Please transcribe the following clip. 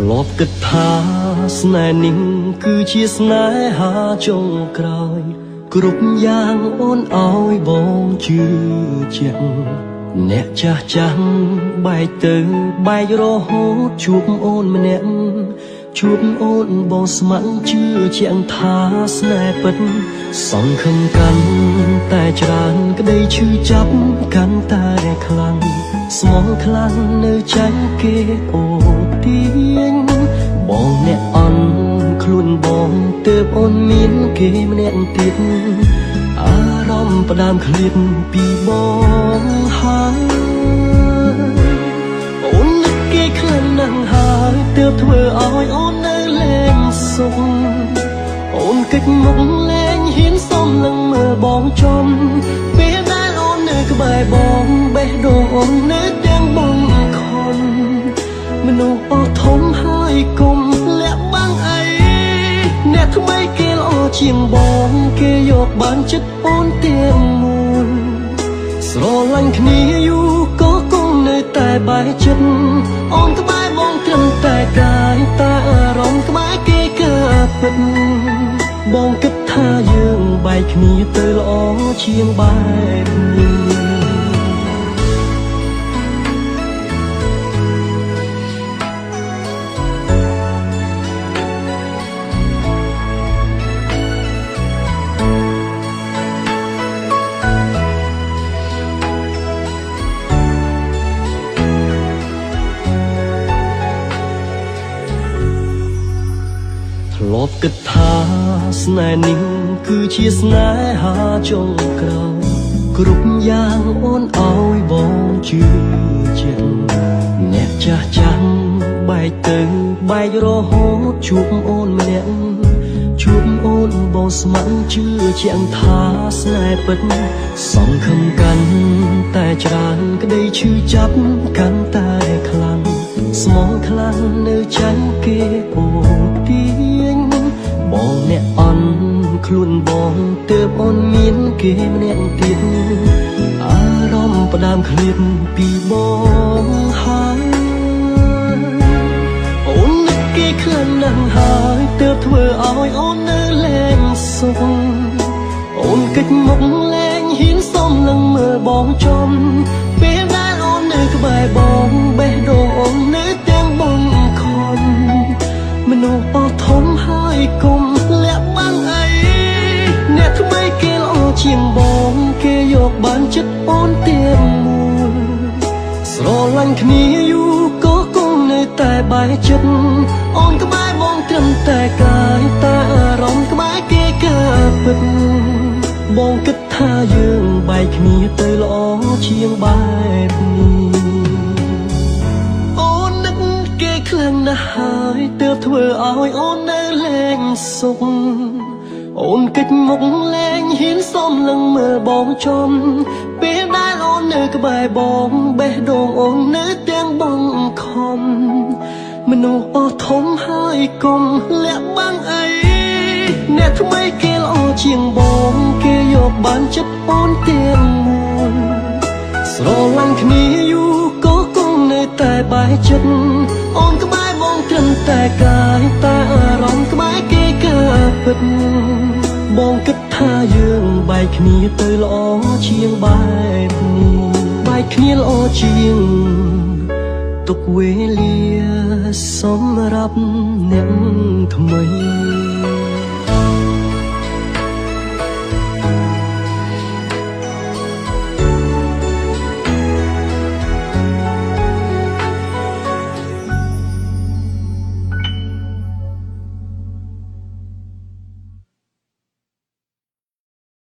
លាប់គិតថាស្នេហ៍នេះគឺជាស្នេហាចុងក្រោយគ្រប់យ៉ាងអូនឲ្យបងជឿជាក់អ្នកចាស់ចាស់បែកទៅបែករហូតជួបអូនម្នាក់ជួបអូនបងស្ម័គ្រជឿជាក់ថាស្នេហ៍ពិតសង្ឃឹមកាន់តែច្រើនក្តីឈឺចាប់កាន់តែខ្លាំងស្មងខ្លាំងនៅចាញ់គេអូទាញបងអ្នកអន់ខ្លួនបងទើបអូនមានគេម្នាក់ទៀតអារម្មណ៍ផ្ដើមឃ្លាតពីបងហើយអូននឹកគេខ្លាំងណាស់ហើយទើបធ្វើឲ្យអូននៅលែងសុខអូនកិច្ចមុខលែងហ៊ានសុំនឹងមើលបងចំពេលដែលអូននៅក្បែរបងបេះដូងអូននៅទាំងបងខំមនុស្សអស់ធំហើយកុំលាក់បាំងអីអ្នកថ្មីគេល្អជាងបងគេយកបានចិត្តអូនទាំងមូលស្រឡាញ់គ្នាយូរក៏គង់នៅតែបែកចិត្តអូនក្បែរបងត្រឹមតែកាយតែអារម្មណ៍ក្បែរគេកើពិតបងគិតថាយើងបែកគ្នាទៅល្អជាងបែបនេះធ្លាប់គិតថាស្នេហ៍នេះគឺជាស្នេហាចុងក្រោយគ្រប់យ៉ាងអូនឲ្យបងជឿជាក់អ្នកចាស់ចាស់បែកទៅបែករហូតជួបអូនម្នាក់ជួបអូនបងស្ម័គ្រជឿជាក់ថាស្នេហ៍ពិតសង្ឃឹមកាន់តែច្រើនក្តីឈឺចាប់កាន់តែខ្លាំងស្មងខ្លាំងនៅចាញ់គេអូទាញបងអ្នកអន់ខ្លួនបងទើបអូនមានគេម្នាក់ទៀតអារម្មណ៍ផ្ដើមឃ្លាតពីបងហើយអូននឹកគេខ្លាំងណាស់ហើយទើបធ្វើឲ្យអូននៅលែងសុខអូនកិច្ចមុខលែងហ៊ានសុំនឹងមើលបងចំពេលដែលអូននៅក្បែរបងបេះដូងអូននៅទាំងបងខំមនុស្សអស់ធំហើយកុំលាក់បាំងអីអ្នកថ្មីគេល្អជាងបងគេយកបានចិត្តអូនទាំងមូលស្រឡាញ់គ្នាយូរក៏គង់នៅតែបែកចិត្តអូនក្បែរបងត្រឹមតែកាយតែអារម្មណ៍ក្បែរគេកើពិតបងគិតថាយើងបែកគ្នាទៅល្អជាងបែបនេះអូននឹកគេខ្លាំងណាស់ហើយទើបធ្វើឲ្យអូននៅលែងសុខអូនកិច្ចមុខលែងហ៊ានសុំនឹងមើលបងចំពេលដែលអូននៅក្បែរបងបេះដូងអូននៅទាំងបងខំមនុស្សអស់ធំហើយកុំលាក់បាំងអីអ្នកថ្មីគេល្អជាងបងគេយកបានចិត្តអូនទាំងមូលស្រឡាញ់គ្នាយូរក៏គង់នៅតែបែកចិត្តអូនក្បែរបងត្រឹមតែកាយតែអារម្មណ៍ក្បែរគេកើពិតបងគិតថាយើងបែកគ្នាទៅល្អជាងបែបនេះបែកគ្នាល្អជាងទុកវេលាសម្រាប់អ្នកថ្មី។